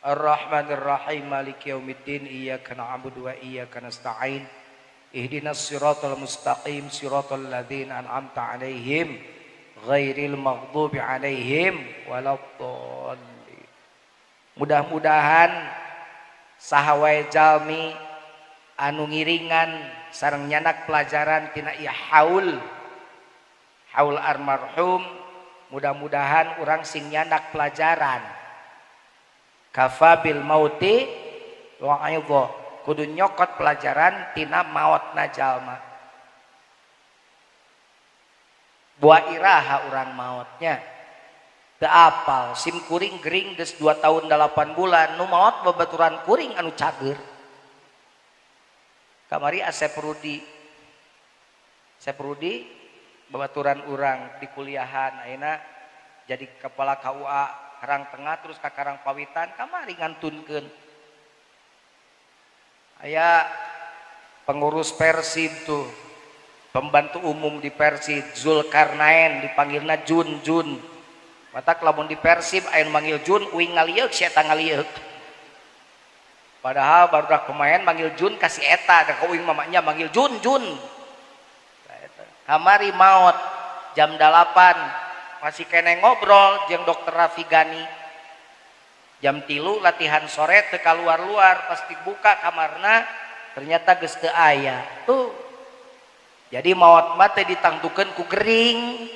Ar-Rahmanir-Rahim, Maliki yaumiddin, iyyaka na'budu wa iyyaka nasta'in. Ihdinas siratal mustaqim, siratal ladzina an'amta 'alaihim ghairil maghdubi 'alaihim waladdallin. Mudah-mudahan saha wae jalmi anu ngiringan sareng nyanak pelajaran tina ieu haul, haul almarhum, mudah-mudahan urang sing nyanak pelajaran. Kafa bil mauti wa'idha, kudu nyokot pelajaran tina maotna jalma. Buah iraha urang maotnya teu apal, sim kuring gering geus 2 tahun 8 bulan nu maot babaturan kuring anu cager. Kamari Asep Rudi, Asep Rudi babaturan urang di kuliahan ayeuna jadi kepala KUA Karang Tengah terus ka Karang Pawitan, kamari ngantunkeun. Aya pengurus Persib tuh, pembantu umum di Persib Zulkarnain, dipanggilna Jun Jun. Matak lamun di Persib aya nu manggil Jun uing ngalieuk si eta ngalieuk. Padahal barudak pemain manggil Jun ka si eta, da ka uing mamanya manggil Jun Jun. Kamari maot jam 8 masih kene ngobrol jeung dokter Rafi Gani. Jam 3 latihan sore teu kaluar-luar, pas dibuka kamarna ternyata geus teu aya. Tuh. Jadi maot mah teu ditangtukeun ku gering.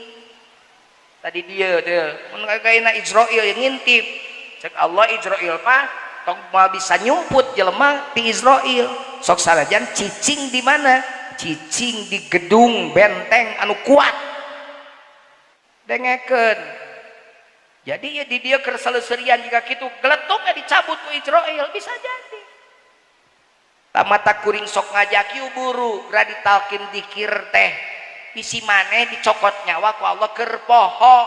Tadi dia teh mun kayana Israil yang ngintip. Cek Allah Israil mah tong moal bisa nyumput jelema ti Israil. Sok sanajan cicing di mana? Cicing di gedung benteng anu kuat. Dengekeun. Jadi ya di dia keur saleuserian jika kitu geletuknya dicabut ku Israil bisa jadi. Tamata kuring sok ngajak ieu buru radi talkin dikir teh bisi maneh dicokot nyawa ku Allah keur poho.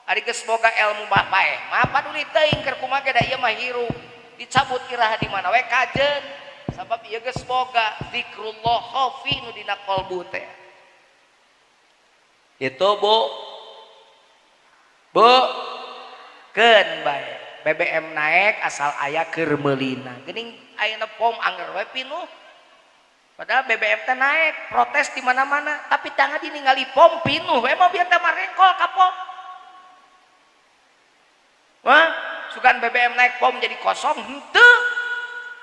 Ari geus boga ilmu bapak mah paduli teuing keur kumaha ge da ieu mah hirup. Dicabut iraha di mana we kajeun sabab ieu geus boga zikrullah khafi nu dina qalbu teh. Itu Bu. Bu, keun bae. BBM naik asal aya keur meulina. Geuning ayeuna pom angger we pinuh. Padahal BBM teh naik, protes di mana-mana, tapi tangga diningali pom pinuh. Emang biar teh marengkol ka pom. Wah, sugan BBM naik pom jadi kosong henteu.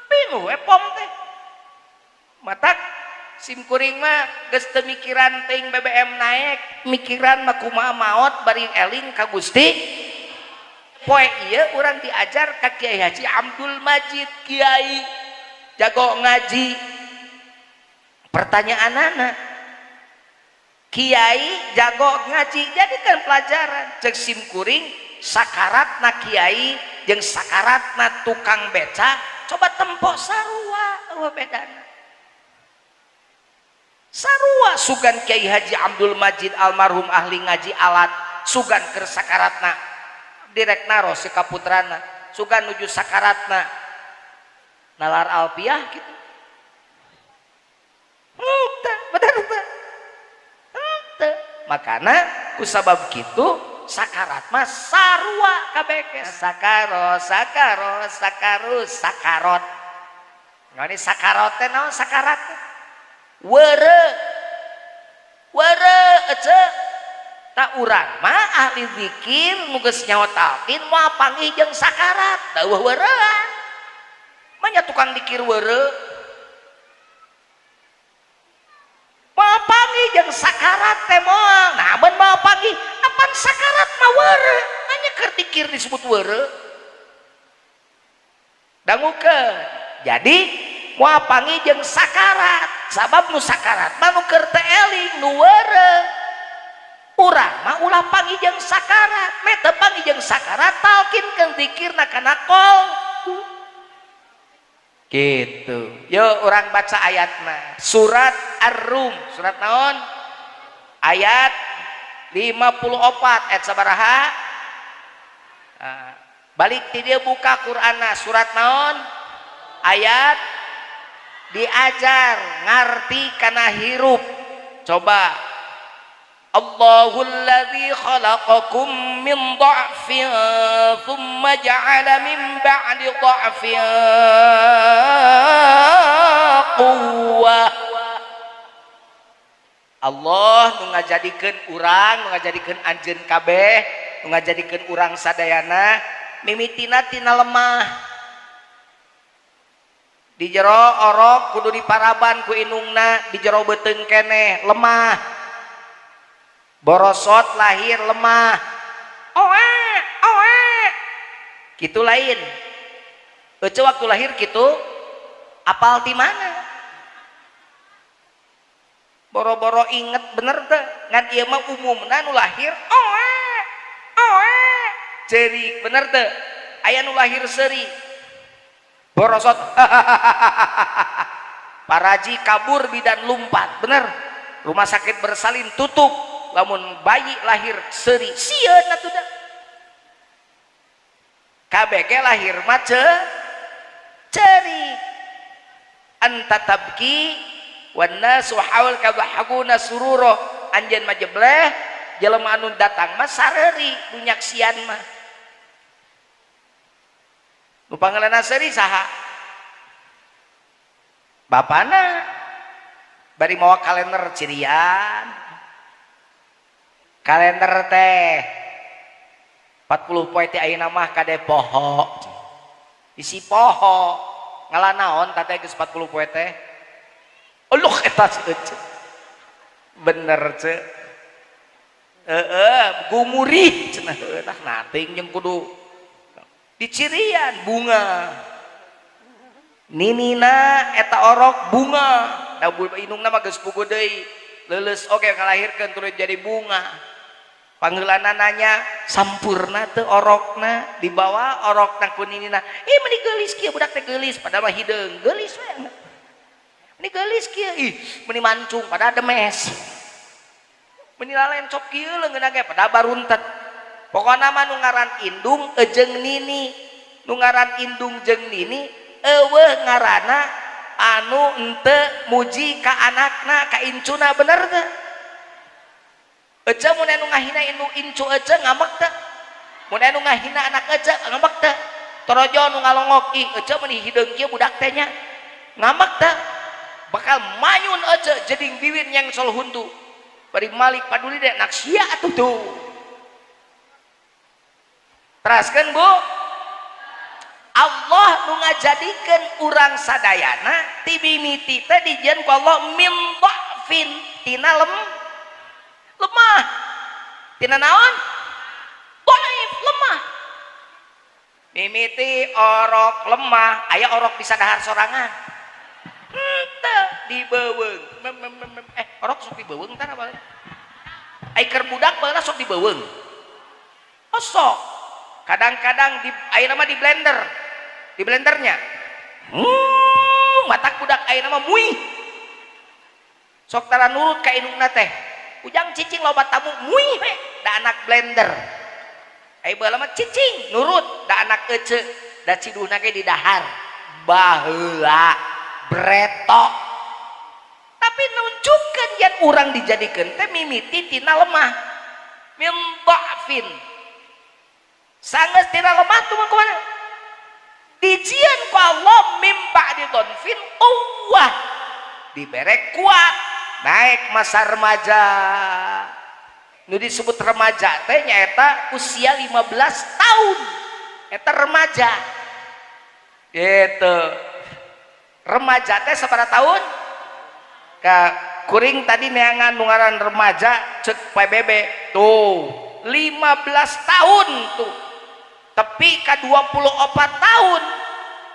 Pinuh we pom teh. Matak sim kuring mah geus teu mikiran teuing BBM naik, mikiran mah kumaha maot bari eling ka Gusti. Poe ieu urang diajar ka Kiai Haji Abdul Majid, kiai jago ngaji. Pertanyaanana, kiai jago ngaji jadikan pelajaran. Cek sim kuring sakaratna kiai jeung sakaratna tukang beca coba tempo sarua eueuh bedana. Sarua sugan Kiai Haji Abdul Majid almarhum ahli ngaji alat sugan keur sakaratna direk naros si kaputrana sugan nuju sakaratna nalar alpiah gitu. Henteu, bener teu? Henteu. Makana ku sabab kitu sakarat mah sarua kabeh. Sakaro sakaro sakaru sakarot. Ngani sakarot teh naon sakarat teh? Were were ece tak urang mah ahli zikir nu geus nyawa talqin moal panggih jeung sakarat da eueuh wereuan. Manya tukang dikir were moal panggih jeung sakarat teh moal. Nah mun moal panggih apan sakarat mah were, manya keur dikir disebut were. Dangukeun. Jadi moal panggih jeung sakarat sabab nu sakarat mah nu keur teu eling nu weureu. Urang mah ulah panggih jeung sakarat, meh teu panggih jeung sakarat talkinkeun zikirna kana qalbu. Gitu. Yo urang baca ayatna. Surat Ar-Rum, surat naon? Ayat 54 ayat sabaraha? Nah, balik ti dieu buka Qur'anna surat naon? Ayat diajar ngarti kana hirup. Coba Allahulladzi khalaqakum min dha'fin thumma ja'ala min ba'di dha'fin quwwah. Allah nu ngajadikeun urang, nu ngajadikeun anjeun kabeh, nu ngajadikeun urang sadayana mimitina tina lemah. Di jero orok kudu diparaban ku indungna, di jero beuteung keneh lemah. Borosot lahir lemah. Oe, oe. Kitu lain. Ece waktu lahir kitu apal ti mana? Boro-boro inget bener teh, ngan ieu mah umumna nu lahir oe, oe. Cerik bener teh. Aya nu lahir seuri. Borosot. Paraji kabur bidan lumpat, bener. Rumah sakit bersalin tutup. Lamun bayi lahir seuri sieun atuh da. KBG lahir mah cerik. Anta tabki wan nasu haulaka yadhakuna surura. Anjeun mah jebleh, jelema anu datang mah sareuri nu nyaksian mah. Nu pangeulana seuri saha? Bapana. Bari mawa kalender cirian. Kalender teh 40 poe teh ayeuna mah kade poho. Isi poho. Ngalah naon teh geus 40 poe teh? Uluh eta ceu. Bener ceu. Heeh, gumurih cenah heueuh tah nating jeung kudu dicirian bunga. Ninina eta orok bunga. Da indungna mah geus puguh deui. Leuleus oge ngalahirkeun tuluy jadi bunga. Panggeulana nanya sampurna teu orokna, dibawa orokna ku ninina. Ih meni geulis kieu budak teh geulis, padahal mah hideung, geulis we. Meni geulis kieu, ih meni mancung padahal demes. Meni lalencop kieu leungeunna ge padahal baruntet. Pokona mah nu ngaran indung jeung nini, nu ngaran indung jeung nini eueuh ngaranna anu henteu muji ka anakna ka incuna, bener teu? Ece mun anu ngahina incu ece ngambek teu? Mun anu ngahina anak ece ngambek teu? Torojo nu ngalongok ih ece mun hideung kieu budak teh nya ngambek teu? Bakal mayun ece jeding biwir nyengsol huntu. Bari malik paduli deh nak sia atuh tuh. Teraskeun Bu. Allah nu ngajadikeun urang sadayana ti mimiti teh dijieun ku Allah min dha'fin tina lemah. Tina naon? Dhaif, lemah. Mimiti orok lemah, aya orok bisa dahar sorangan. Henteu dibeuweung. Orok sok dibeuweung tah apa? Ai keur budak baheula sok dibeuweung. Oh sok. Kadang-kadang di ayeuna mah di blender. Di blendernya. Matak budak ayeuna mah muih. Sok tara nurut ka indungna teh. Ujang cicing loba tamu muih we, da anak blender. Ai baheula mah cicing nurut da anak ece, da ciduhna ge di dahar. Baheula bretok. Tapi nunjukkeun yen urang dijadikeun teh mimiti tina lemah. Min dha'fin. Sanggeus tina lemah tuh mah kumaha? Dijieun ku Allah mim ba'di dhonfin quwwah. Dibere kuat, naik masa remaja. Nu disebut remaja teh nyaeta usia 15 tahun. Eta remaja. Gitu. Remaja teh sabaraha tahun? Ka kuring tadi neangan nu ngaran remaja cek PBB tuh 15 tahun tuh. Tepi ka 24 tahun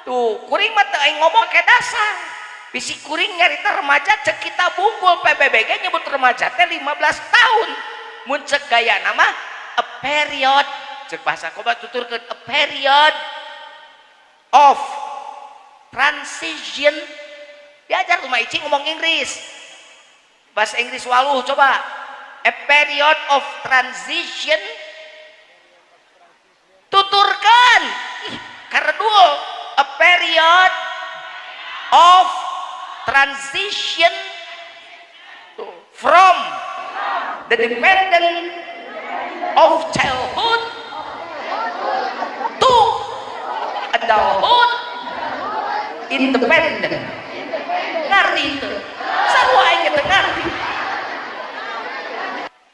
tuh kuring mah teu aing ngomong ke dasar. Bisi kuring nyarita remaja cek kita bungkul PBB ge nyebut remaja teh 15 tahun. Mun cek gaya nama a period, cek bahasa koba tuturkeun a period of transition. Diajar tuh mah Ici ngomong Inggris, bahasa Inggris waluh coba. A period of transition tuturkan. Ih, karedul. A period of transition from the The dependent of childhood to adulthood independent. Ngerti itu? Sarua aing teu ngerti.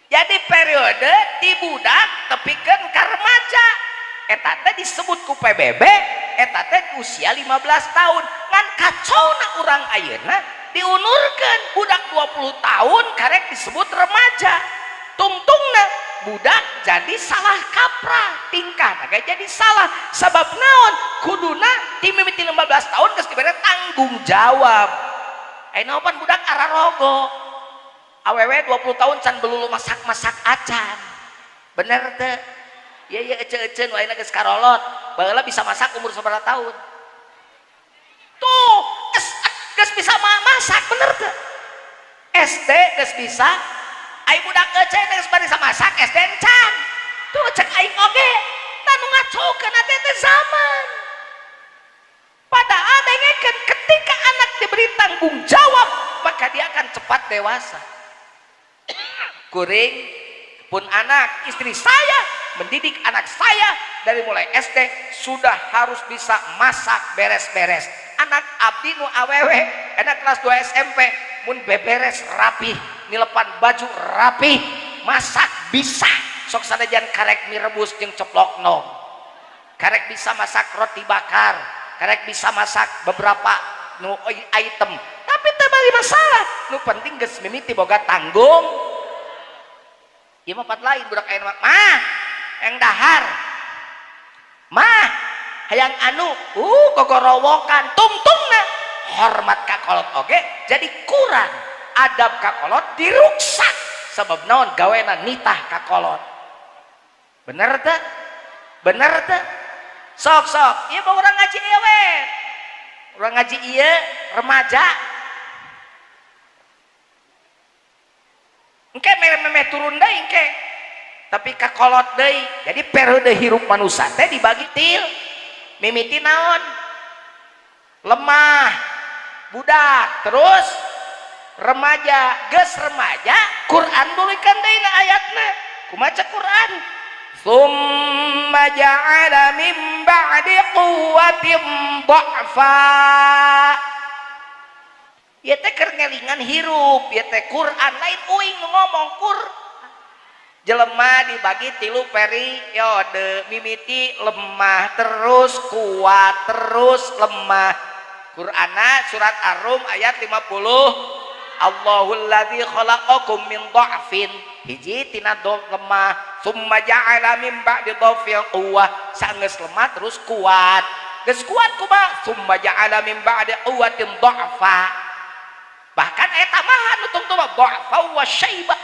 Jadi periode di budak tepikeun ka remaja eta teh disebut ku PBB eta teh usia 15 tahun. Ngan kacona urang ayeuna diunurkeun budak 20 tahun karek disebut remaja. Tungtungna budak jadi salah kaprah, tingkah ge jadi salah. Sabab naon? Kuduna ti mimiti 15 tahun geus dibere tanggung jawab. Ayeuna pan budak ararogo. Awewe 20 tahun can belulu masak-masak acan. Bener teu? Ieu ieu ece-eceun ayeuna geus karolot. Baheula bisa masak umur sabaraha tahun? Tuh, geus bisa masak bener teu? SD geus bisa. Ai budak ece geus bisa masak SD encan. Tuh cek aing oge, tah nu ngacokeun teh zaman. Padahal dengekeun ketika anak diberi tanggung jawab, maka dia akan cepat dewasa. Kuring pun anak istri saya mendidik anak saya dari mulai SD sudah harus bisa masak beres-beres. Anak abdi nu awewe anak kelas 2 SMP mun beberes rapih, nilepan baju rapih, masak bisa. Sok sanajan karek mie rebus jeung ceplok nog, karek bisa masak roti bakar, karek bisa masak beberapa nu item, tapi teu bari masalah. Nu penting geus mimiti boga tanggung. Ieu mah pat lain budak aya mah yang dahar mah hayang anu gogorowokan tungtungna hormat ka kolot oge jadi kurang, adab ka kolot diruksak sebab naon gawena nitah ka kolot. Bener teu? Bener teu? Sok-sok ieu mah urang ngaji ieu we, urang ngaji ieu remaja engke memeh turun deui engke tapi kakolot deui. Jadi periode hirup manusia teh dibagi til mimiti naon lemah budak terus remaja, geus remaja Quran dulikeun deui na ayatna. Kumaha cek Quran? Tsumma ja'ala min ba'di quwwatin dha'fa. Ieu teh keur ngelingan hirup, ieu teh Quran lain uing nu ngomong. Quran jelema dibagi tilu periode, mimiti lemah terus kuat terus lemah. Qur'ana surat Ar-Rum ayat 50, Allahul ladzi khalaqakum min dha'fin, hiji tina lemah, summa ja'ala min ba'di dha'fin quwwah, sanggeus lemah terus kuat, geus kuat kumaha, summa ja'ala min ba'di quwwatin dha'fa. Bahkan aya tambahan nu tungtung mah dha'fa wa syaiba.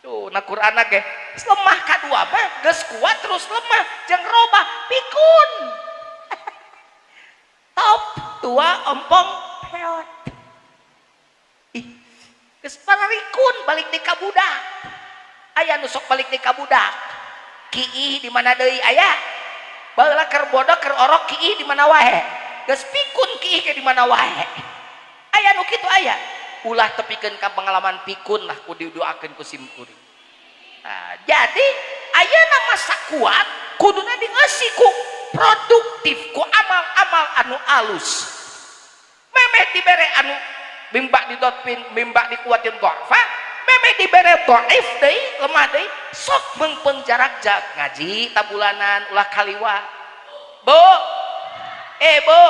Tuh na Qur'ana ge lemah kadua mah geus kuat terus lemah jeung robah pikun. Top tua ompong peot. Ih, geus pararikun balik di ka budak. Aya nu sok balik di ka budak. Kiih di mana deui aya? Baheula keur bodoh keur orok kiih di mana wae. Geus pikun kiih ke di mana wae. Aya nu kitu aya. Ulah tepikeun ka pengalaman pikun lah kudu didoakeun ku simkuring. Nah, jadi ayeuna masa kuat kuduna dieusi ku produktif ku amal-amal anu alus. Memeh dibere anu mimba didotpin mimba dikuatin dhafa, memeh dibere dhaif deui lemah deui sok meungpeung jarak jag ngaji tabulanan ulah kaliwa. Bu, Bu,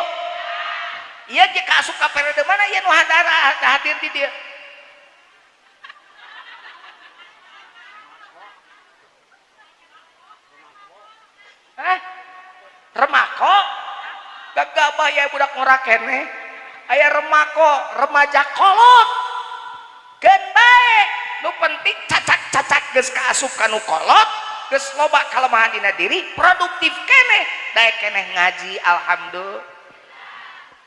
ieu ge kaasup ka periode mana ieu nu hadir di dieu? Hah? Remako? Gagabah ya budak ngora keneh. Aya remako, remaja kolot. Keun bae, nu penting cacak-cacak geus kaasup ka nu kolot, geus loba kalemahan dina diri, produktif keneh, daek keneh ngaji alhamdulillah.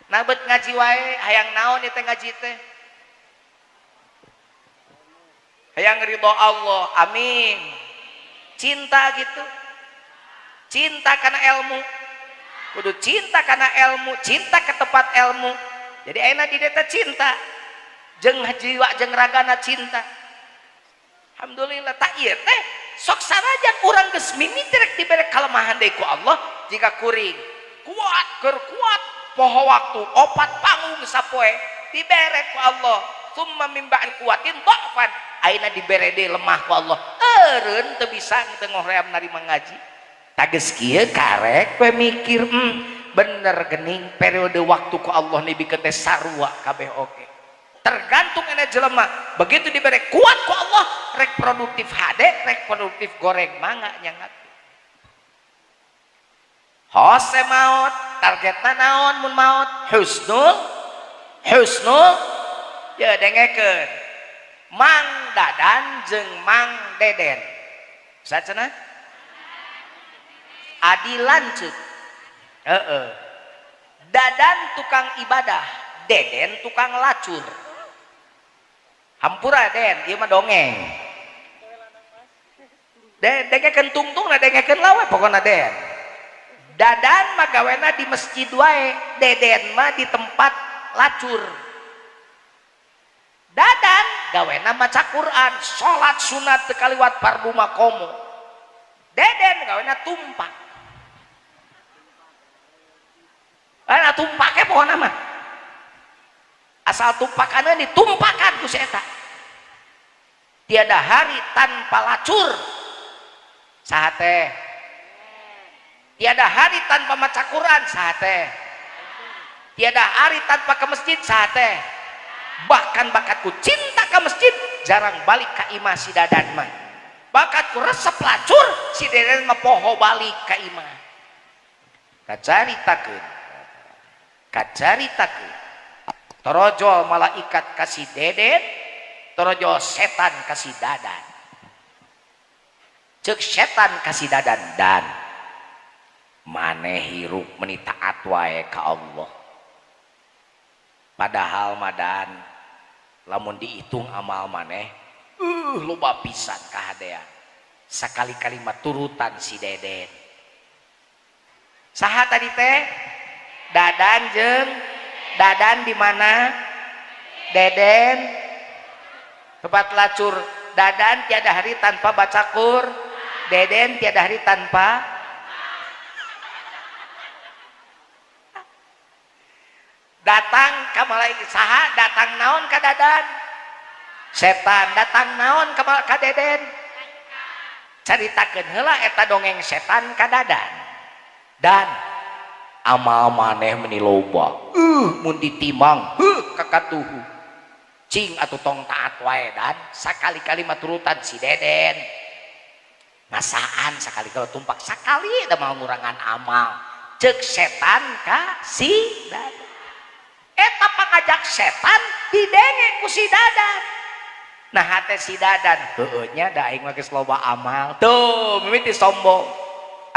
Nah bet ngaji wae, hayang naon ieu teh ngaji teh? Hayang ridho Allah, amin. Cinta gitu. Cinta karena ilmu. Kudu cinta karena ilmu, cinta ke tempat ilmu. Jadi ayeuna di dieu teh cinta. Jeung jiwa jeung ragana cinta. Alhamdulillah tak ieu teh sok sanajan urang geus mimiti rek dibere kalemahan deui ku Allah jika kuring kuat keur kuat poho waktu opat panggung sapoe dibere ku Allah summa min ba'di quwwatin dha'fan ayeuna dibere deui lemah ku Allah eureun teu bisa teu ngoream narima ngaji tages kieu karek we mikir bener gening periode waktu ku Allah nibikeun teh sarua kabeh oge tergantung ena jelema begitu dibere kuat ku Allah rek produktif hade rek produktif goreng mangga nyangat hose maot targetna naon mun maot husnul husnul ya dengekeun Mang Dadan jeung Mang Deden sacenah adi lanceuk heeh Dadan tukang ibadah Deden tukang lacur hampura Den ieu mah dongeng dengekeun tungtungna dengekeun lawe pokona Den Dadan mah gawena di masjid wae Deden mah di tempat lacur Dadan gawena maca Quran salat sunat teu kaliwat fardu mah komo Deden gawena tumpak ana tumpake pokona mah asal tumpakannya ditumpakan ku si eta tiada hari tanpa lacur saha teh tiada hari tanpa maca Quran saha teh tiada hari tanpa ke masjid saha teh bahkan bakatku cinta ke masjid jarang balik ka imah si Dadan mah bakatku resep lacur si Deden mah poho balik ka imah kacaritakeun kacaritakeun torojol malaikat kasih Deden torojol setan kasih Dadan cek setan kasih Dadan dan maneh hirup meni taat wae ka Allah padahal madan lamun dihitung amal maneh loba pisan kahadean sakali-kali mah turutan si Deden saha tadi teh Dadan jeung Dadan di mana Deden tempat lacur Dadan tiada hari tanpa baca Quran Deden tiada hari tanpa datang ka malaikat saha datang naon ka Dadan setan datang naon ka Deden caritakeun heula eta dongeng setan ka Dadan dan amal maneh meni loba mun ditimang kakatuhu cing atuh tong taat wae dan sakali-kali mah turutan si Deden ngasaan sakali kalau tumpak sakali da mau ngurangan amal cek setan ka si Dadan eta pangajak setan didenge ku si Dadan nah hate si Dadan heueuh nya da aing mah geus loba amal tuh mimiti sombong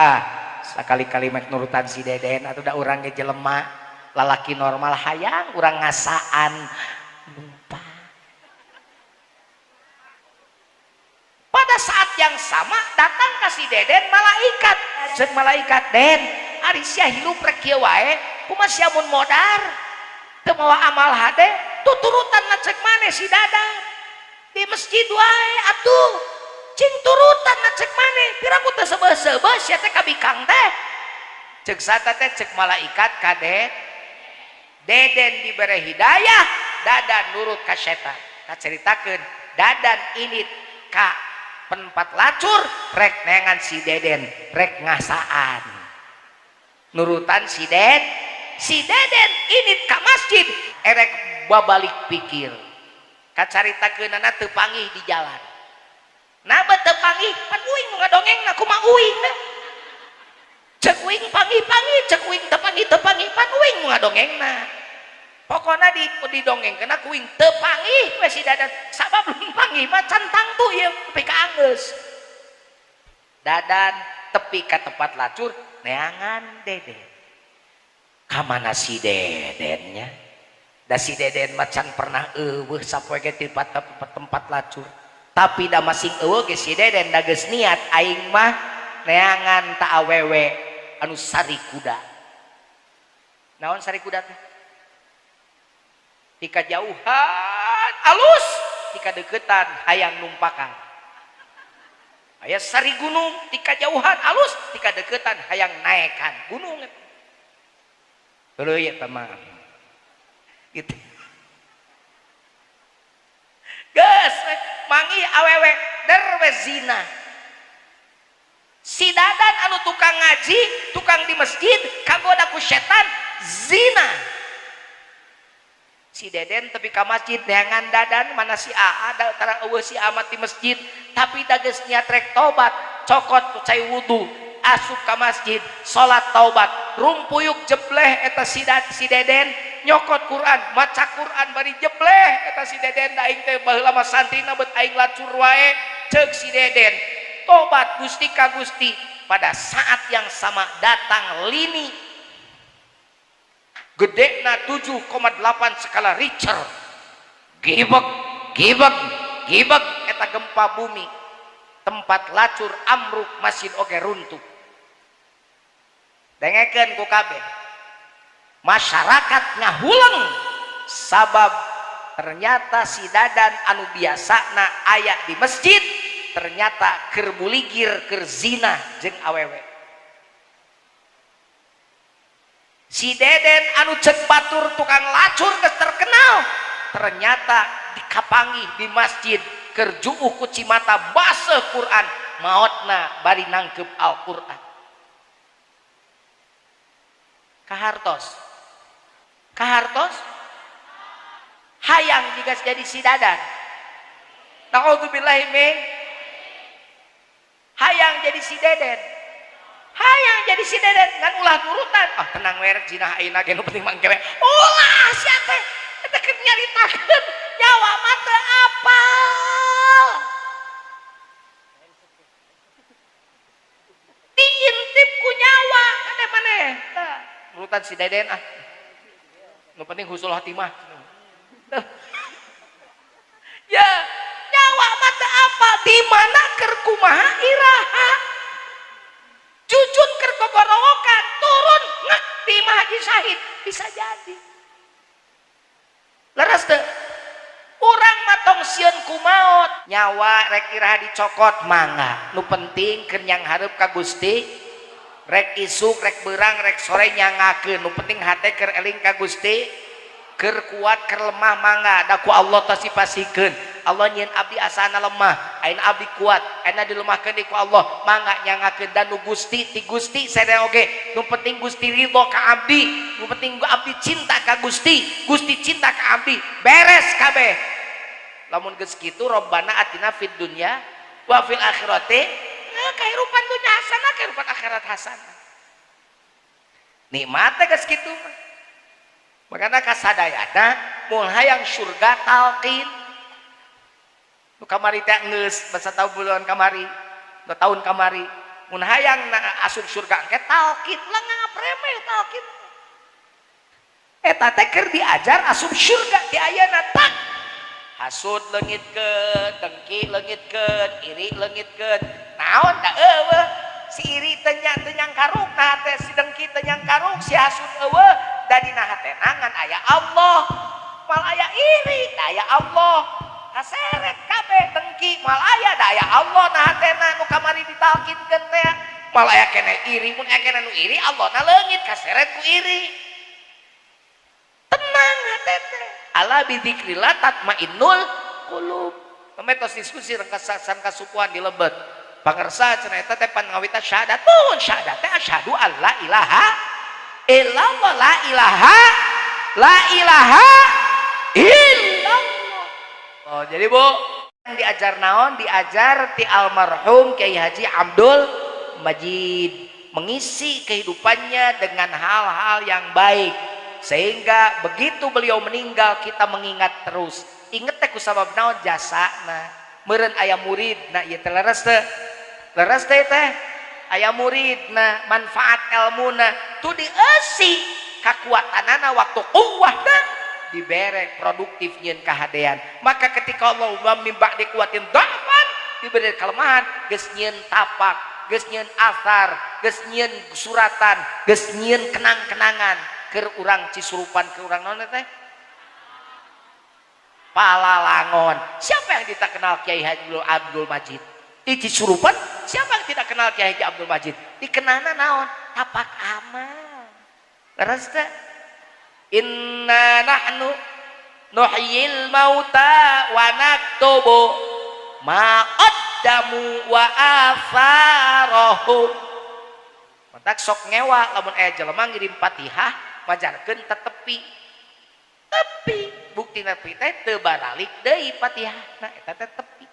ah sakali-kali mek nurutan si Deden atuh da urang ge jelema lalaki normal hayang urang ngasaan lupa pada saat yang sama datang ka si Deden malaikat ceuk malaikat Den ari sia hirup rek kieu wae kumaha sia mun modar teu mawa amal hade tuturutan ngacek maneh si Dadan di masjid wae atuh cing turutan ngacek maneh piraku teu seubeuh-seubeuh sia teh kabikang teh ceuk sata teh ceuk malaikat ka Deden dibere hidayah Dadan nurut ka setan kacaritakeun Dadan ini ka tempat lacur rek neangan si Deden rek ngasaan nurutan si Deden ini ka masjid erek babalik pikir kacaritakeunana teu panggih di jalan nah teu panggih pan uing nu ngadongengna kumaha uing cek uing panggih-panggih cek uing teu panggih pan uing nu ngadongengna pokona didongengkeun ku uing teu panggih we si Dadan sabab belum panggih mah can tangtu ieu tepi ka anggeus Dadan tepi ka tempat lacur neangan Deden ka mana si Dedennya da si Deden mah can pernah eueuh sapoe ge ti tempat lacur tapi da masing eueuh ge si Deden da geus niat aing mah neangan ta awewe anu sari kuda naon sari kuda teh tika jauhan alus tika deketan hayang numpakan Aya sari gunung ti kajauhan alus, ti kadeukeutan hayang naekan gunung eta. Heueuy eta mah. Gitu. Geus manggih awewe der we zina. Si Dadan anu tukang ngaji, tukang di masjid, kagoda ku setan zina. Si Deden tepi ka masjid neangan Dadan mana si Aa da tara eueuh si Amat di masjid, tapi da geus niat rek tobat, cokot ku cai wudu, asup ka masjid, salat taubat, rumpuyuk jebleh eta si Deden nyokot Quran, maca Quran bari jebleh eta si Deden da aing teh baheula mah santrina beut aing lacur wae, ceuk si Deden. Tobat Gusti ka Gusti. Pada saat yang sama datang lini gedena 7,8 skala Richter, gibeg gibeg gibeg eta gempa bumi, tempat lacur amruk, masjid oge runtuh. Dengekeun ku kabeh masyarakat ngahuleng sabab ternyata si Dadan anu biasana aya di masjid ternyata keur buligir, keur zina jeung awewe. Si Deden anu cek batur tukang lacur geus terkenal ternyata dikapanggih di masjid keur juuh ku cimata baseuh Quran, maotna bari nangkep Al-Quran. Kahartos kahartos hayang jika jadi si Dadan, naudzubillahi min, hayang jadi si Deden, hayang jadi si Deden ngan ulah turutan. Ah tenang we rek jinah ayeuna ge nu penting mah engke we. Ulah sia teh eta keur nyaritakeun nyawa mah teu apal. Diintip ku nyawa kade maneh. Tah turutan si Deden ah. Nu penting husnul khotimah. Ya nyawa mah teu apal di mana keur kumaha iraha. Jujun keur gogorowokan turun ngek di Imah Haji Syahid bisa jadi. Leres teu? Urang mah tong sieun ku maot, nyawa rek iraha dicokot mangga. Nu penting keur nyang hareup ka Gusti, rek isuk rek beurang rek sore nyangakeun, nu penting hate keur eling ka Gusti, keur kuat keur lemah mangga da ku Allah tos dipasikeun. Allah nyieun abdi asana lemah, ayeuna abdi kuat, ayeuna dilemahkeun ku Allah, mangga nyangakeun dan nu Gusti ti Gusti sadaya oge, nu penting Gusti ridho ka abdi, nu penting abdi cinta ka Gusti, Gusti cinta ka abdi, beres kabeh. Lamun geus kitu Rabbana atina fid dunya wa fil akhirati, kahirupan dunya hasanah, kahirupan akhirat hasanah. Nikmat teh geus kitu mah. Makana kasadayana mun hayang surga talqin. Nu kamari teh geus basa tau bulan kamari, nu tahun kamari. Mun hayang asup surga engke talqin, ulah nganggap remeh talqin. Eta teh keur diajar asup surga di ayeuna tak. Hasud leungitkeun, dengki leungitkeun, iri leungitkeun. Naon da eueuh? Si iri teh nya teu nyangkaruk, nah teh si dengki teh nyangkaruk, si hasud eueuh, da dina hatena ngan aya Allah. Mal aya iri, da aya Allah. Kaseret kabeh dengki, mal aya da aya Allah na hatena nu kamari ditalkinkeun teh. Mal aya keneh iri, mun aya keneh nu iri Allah na leungit kaseret ku iri. Tenang hate teh. Ala bidzikrillah tatmainnul qulub. Pameh tos diskusi rengkasan kasukuan di lebet. Pangersa cenah eta teh pangawita syahadat. Nuhun syahadat teh asyhadu alla ilaha illallah, la ilaha la ilaha illallah. Oh, jadi Bu, yang diajar naon? Diajar ti almarhum Kiai Haji Abdul Majid, mengisi kehidupannya dengan hal-hal yang baik sehingga begitu beliau meninggal kita mengingat terus. Inget teh kusabab naon? Jasana. Meureun aya muridna ieu teh leres teh. Leres teh teh aya muridna, manfaat elmuna tuh dieusi kakuatanana waktu kuwahna dibere produktif nyieun kahadean. Maka ketika Allah mim ba'di kuwatin dha'fan diberi kelemahan, geus nyieun tapak, geus nyieun asar, geus nyieun suratan, geus nyieun kenang-kenangan keur urang Cisurupan, keur urang naon teh Palalangon. Siapa yang tidak kenal Kiai Haji Abdul Majid? Di Cisurupan Siapa yang tidak kenal Kiai Haji Abdul Majid? Dikenalna naon? Tapak amal. Leres teh? Inna nahnu nuhyil mauta wa naktubu ma qaddamu wa atharahum. Matak sok ngewa lamun aya jelema ngirim Fatihah majarkeun tetepi. Tepi buktina tepi teh teu baralik deui Fatihahna eta teh tepi.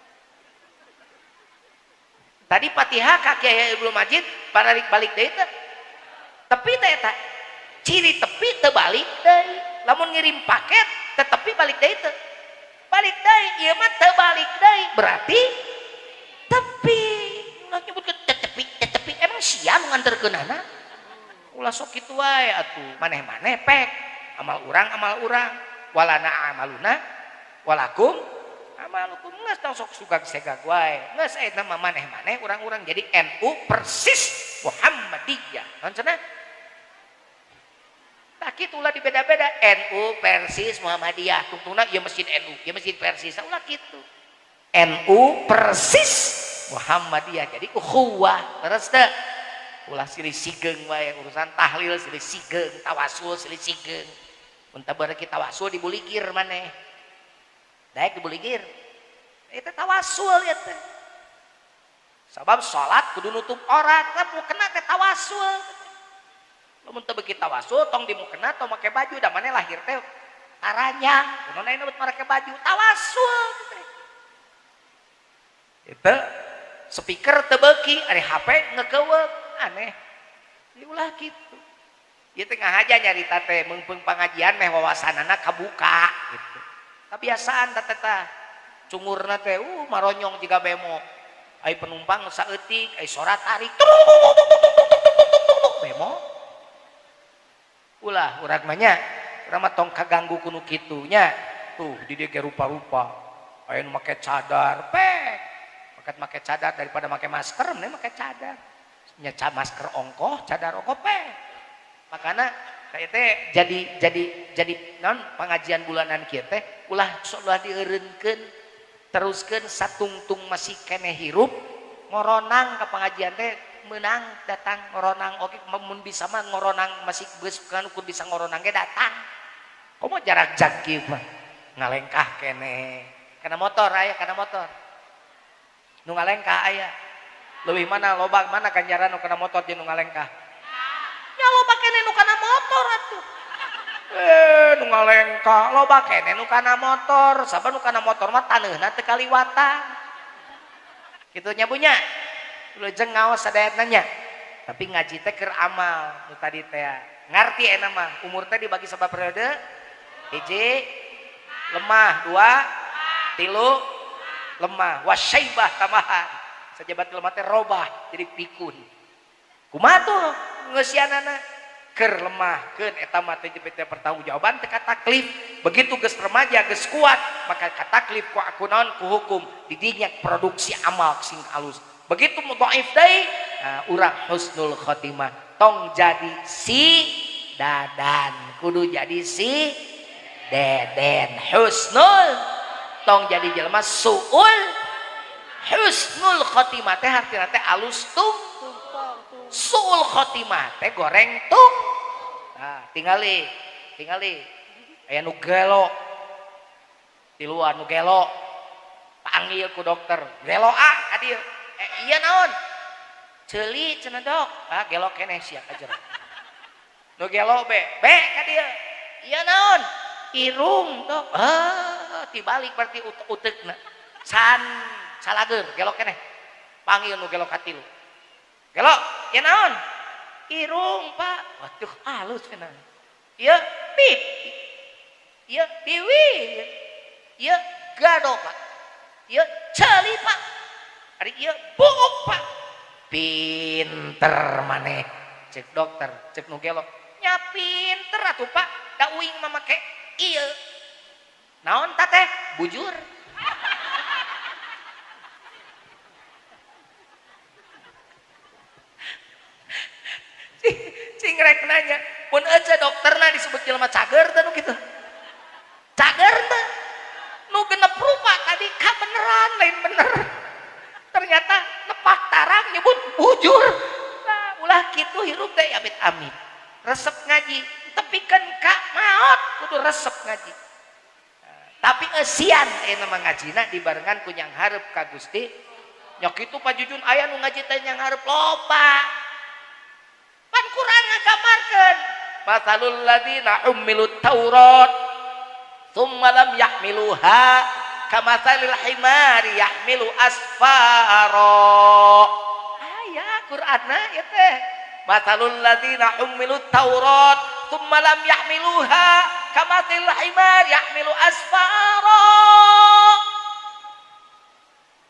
Tadi Fatihah ka Kiai Abdul Majid baralik balik deui teh. Tepi teh eta. Ciri tepi teu balik deui. Lamun ngirim paket tetepi balik deui teu. Balik deui ieu mah teu balik deui berarti tepi. Ulah nyebutkeun tetepi tetepi emang sia nu nganterkeunana? Ulah sok kitu wae atuh. Maneh-maneh pek amal urang walana amaluna walakum amalukum geus tong sok sugag segag wae. Geus eta mah maneh-maneh urang-urang jadi NU persis Muhammadiyah. Naon cenah? Tah kitu ulah dibeda-beda NU Persis Muhammadiyah tungtungna ieu masjid NU, ieu masjid Persis ulah kitu. NU persis Muhammadiyah jadi ukhuwah leres teu? Ulah silih sigeung wae urusan tahlil silih sigeung, tawasul silih sigeung. Mun teu bareki tawasul dibuligir maneh. Daek dibuligir. Eta tawasul ya teh. Sabab salat kudu nutup aurat, teh mukena teh tawasul. Lamun teu beuki tawasul tong dimukena tong make baju da maneh lahir teh taranyang, kunaon ayeuna bet make baju tawasul teh. Eta speaker teu beuki ari HP ngekeuweuk aneh. Diulah kitu. Ieu teh ngahaja nyarita teh meungpeung pangajian meh wawasanana kabuka gitu. Kabiasaan teh teh cungurna teh maronyong jiga bemo. Ai penumpang saeutik, ai sora tarik. Bemo. Ulah urang mah nya, urang mah tong kaganggu ku nu kitu nya. Tuh di dieu ge rupa-rupa. Aya nu make cadar, pek. Make cadar daripada make masker, mending make cadar. Nya masker ongkoh, cadar ongkoh pek. Makana saya teh jadi non pengajian bulanan kieu teh ulah sok ulah dieureunkeun, teruskeun satungtung masih keneh hirup ngoronang ka pengajian teh menang datang ngoronang oke mun bisa mah ngoronang masih geus kan ukur bisa ngoronang ge datang. Komo jarak jag kieu mah ngalengkah keneh. Kana motor aya kana motor. Nu ngalengkah aya. Leuwih mana loba mana ganjaran nu kana motor jeung nu ngalengkah? Ya loba keneh nu kana motor atuh. Nu ngalengkah loba keneh nu kana motor, sabab nu kana motor mah taneuhna teu kaliwatan. Kitu nya bunya. Leujeung ngaos sadayatna nya. Tapi ngaji teh keur amal nu tadi teh. Ngarti eta mah umur teh dibagi sabab periode. Hiji lemah, dua tilu lemah, wasyaibah tambahan. Sajabat lemah teh robah jadi pikun. Kumaha tuh ngeusianana? Keur lemah keun eta mah teh teh pertanggungjawaban teh kataklif. Begitu geus remaja geus kuat maka kataklif ku aku naon ku hukum didinya produksi amal sing alus. Begitu mudhaif deui nah, urang husnul khotimah tong jadi si dadan kudu jadi si deden husnul tong jadi jelema suul husnul khotimah teh hartina teh alus tung suul khotimah teh goreng tung. Nah, tingali aya nu gelo tiluan nu gelo panggil ku dokter gelo ah ka dieu iya naon ceuli cenah dok ah gelo keneh sia ka jero nu gelo be be ka dieu iya naon irung dok ah tibalik berarti uteukna san salager gelo keneh panggil nu gelo ka tilu gelo ya naon irung pak waduh halus cenah ieu pip ieu biwir ieu gado pak ieu ceuli pak ari ieu buuk pak pinter maneh cek dokter cek nu gelo nya pinter atuh pak da uing mah make ieu naon ta teh bujur. Cing rek nanya pun aja dokterna disebut jelema cager teh nu kitu cager teh nu genep rupa tadi ka beneran lain bener ternyata nepak tarang amit resep ngaji tepikeun ka maot kudu resep ngaji. Tapi eusian ayeuna mah ngajina dibarengan ku nyang hareup ka Gusti. Nya kitu Pak Jujun aya nu ngaji teh nyang hareup loba. Pan Quran ngagambarkeun masalul ladzina ummilut Taurat tsumma lam yahmiluha kamasalil himari yahmilu asfara. Aya Qur'anna ieu teh. Masalul ladzina ummilut Taurat tsumma lam yahmiluha kamasalil himari yahmilu asfara.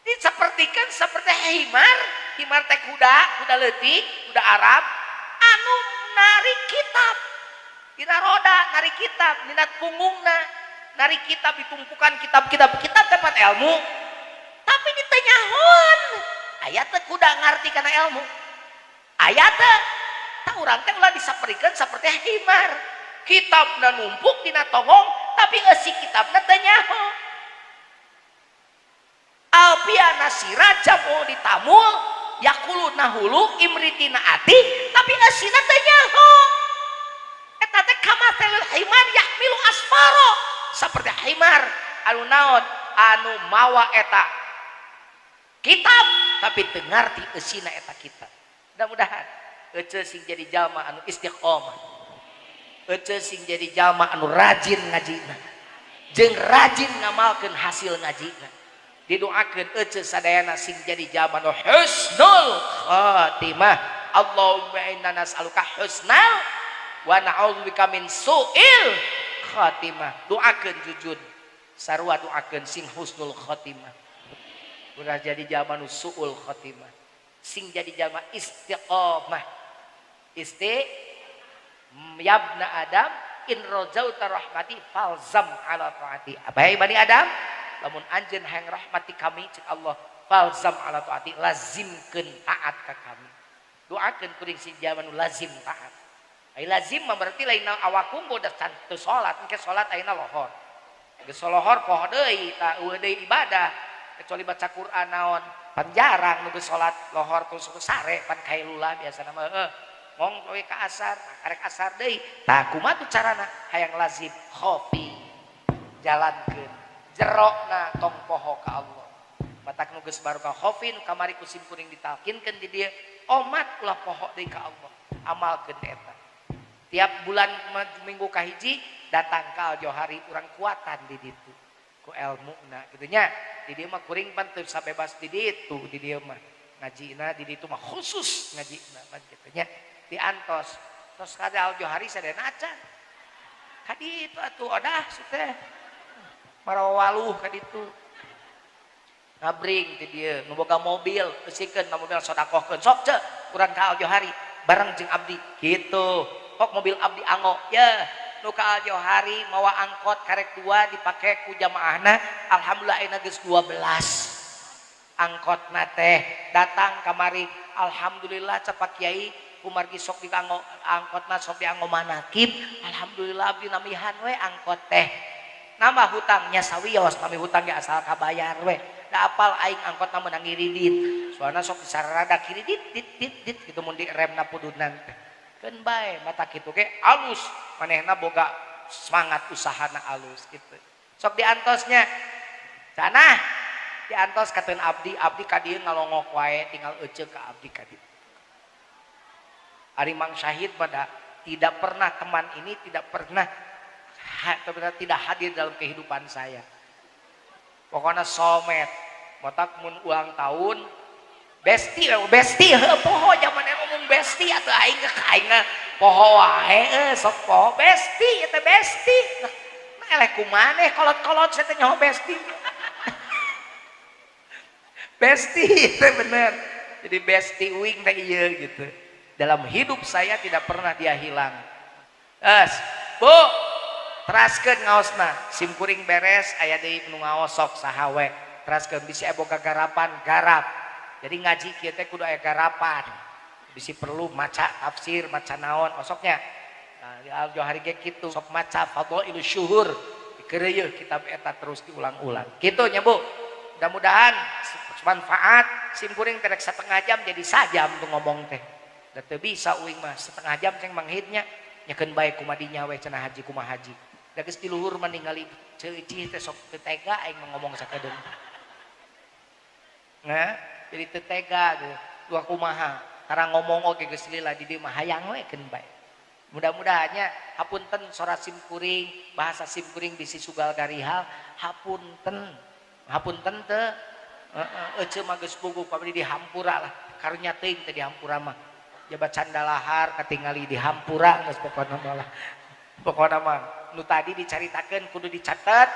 Disepertikan seperti himar, himar teh kuda, kuda leutik, kuda Arab anu narik kitab. Dina roda narik kitab, dina punggungna narik kitab, ditumpukan kitab-kitab, kitab dapat ilmu. Tapi ditanyahoan, aya teh kuda ngarti kana ilmu. Aya teh tah urang teh ulah disaperikeun seperti himar. Kitabna numpuk dina tonggong, tapi eusi kitabna teu nyaho. Alpia nasira jamu ditamul yakulu nahulu imritina ati tapi eusina teu nyaho. Eta teh kamasalil himar yahmilu asfaro, seperti himar anu naon anu mawa eta kitab tapi teu ngarti eusina eta kitab. Mudah-mudahan ece sing jadi jalma anu istiqomah, ece sing jadi jalma anu rajin ngajina jeung rajin ngamalkeun hasil ngajina. Didoakeun ece sadayana sing jadi jalma nu husnul khatimah. Allahumma inna nas'aluka husnal wa na'udzubika min su'il khatimah. Doakeun jujur sarua doakeun sing husnul khatimah. Ulah jadi jalma nu su'ul khatimah, sing jadi jalma istiqomah. Isti yabna Adam in rajauta rahmati falzam ala taati. Apa bani Adam? Lamun anjeun hayang rahmati kami cek Allah falzam ala taati, lazimkeun taat ka kami. Doakeun kuring sing jalma nu lazim taat. Ai lazim mah berarti lain awak kunggu da teu salat, engke salat ayeuna lohor. Geus lohor poho deui tah eueuh deui ibadah kecuali baca Quran naon. Pan jarang nu geus salat lohor terus sare pan kailulah biasana mah heuh. Ngong we ka asar, karek asar deui. Tah kumaha tuh carana hayang lazim khofi jalankeun. Jerokna tong poho ka Allah. Matak nu geus barokah khofi nu kamari ku sim kuring ditalkinkeun di dieu, omat ulah poho deui ka Allah. Amalkeun eta. Tiap bulan minggu kahiji datang ka Al-Johari urang kuatan di ditu ku elmuna kitu nya. Di dieu mah kuring pan teu sabebas di ditu, di dieu mah ngajina di ditu mah khusus ngajina pan kitu nya. Diantos tos ka Al-Johari sadayana acan. Ka ditu atuh odah teh. Marawaluh ka ditu. Ngabring di dieu nu boga mobil eusikeun na mobil sodakohkeun sok ceu urang ka Al-Johari bareng jeung abdi kitu. Kok mobil abdi anggo ya nu ka Al-Johari mawa angkot karek 2 dipake ku jamaahna alhamdulillah ayeuna geus 12 angkotna teh datang kamari alhamdulillah cepak kiai kumargi sok dianggo angkotna sok dianggo manakib alhamdulillah abdi namihan we angkot teh nambah hutangnya sawios nami hutang ge asal kabayar we da apal aing angkotna meunang ngiridit soalna sok disarada kiridit dit dit dit kitu mun diremna pudunan teh keun bae mata kitu ge alus manehna boga semangat usahana alus gitu sok diantosnya cenah diantos kateun abdi abdi ka dieu ngalongok wae tinggal ece ka abdi ka dieu. Ari Mang Syahid pada tidak pernah teman ini tidak pernah tidak hadir dalam kehidupan saya. Pokoknya somet matak mun ulang tahun besti besti heuh poho zaman ngomong besti atuh aing aing poho wae sok poho besti eta besti. Nah eleh kumaneh kolot-kolot saya teh nyaho besti. Besti itu bener. Jadi besti uing teh ieu gitu. Dalam hidup saya tidak pernah dia hilang. Es, Bu, teraskeun ngaosna. Sim kuring beres aya deui nu ngaos sok saha we. Teraskeun bisi aya boga garapan, garap. Jadi ngaji kieu teh kudu aya garapan. Bisi perlu maca tafsir, maca naon osoknya. Nah, di Al-Johari ge kitu sok maca Fadhailus Syuhur. Dikeureuyeun kitab eta terus diulang-ulang. Kitu nya, Bu. Mudah-mudahan manfaat. Sim kuring terek setengah jam jadi sajam tuh ngomong teh. Da teu bisa uing mah setengah jam ceng manghidnya nyekeun bae kumadinya we cenah haji kumaha haji. Da geus di luhur mah ningali ceucih teh sok teu tega aing mah ngomong sakedeung. Nah, jadi teu tega gitu. Dua kumaha tara ngomong oge geus lila di dieu mah hayang we keun bae. Mudah-mudahannya hapunten sora simkuring, bahasa simkuring bisi sugal garihal, hapunten. Hapunten teu heeh ece mah geus puguh pabri dihampura lah. Karunya teuing teh dihampura mah. Jabat candalahar katingali dihampura geus pokona mah lah. Pokona mah nu tadi dicaritakeun kudu dicatet.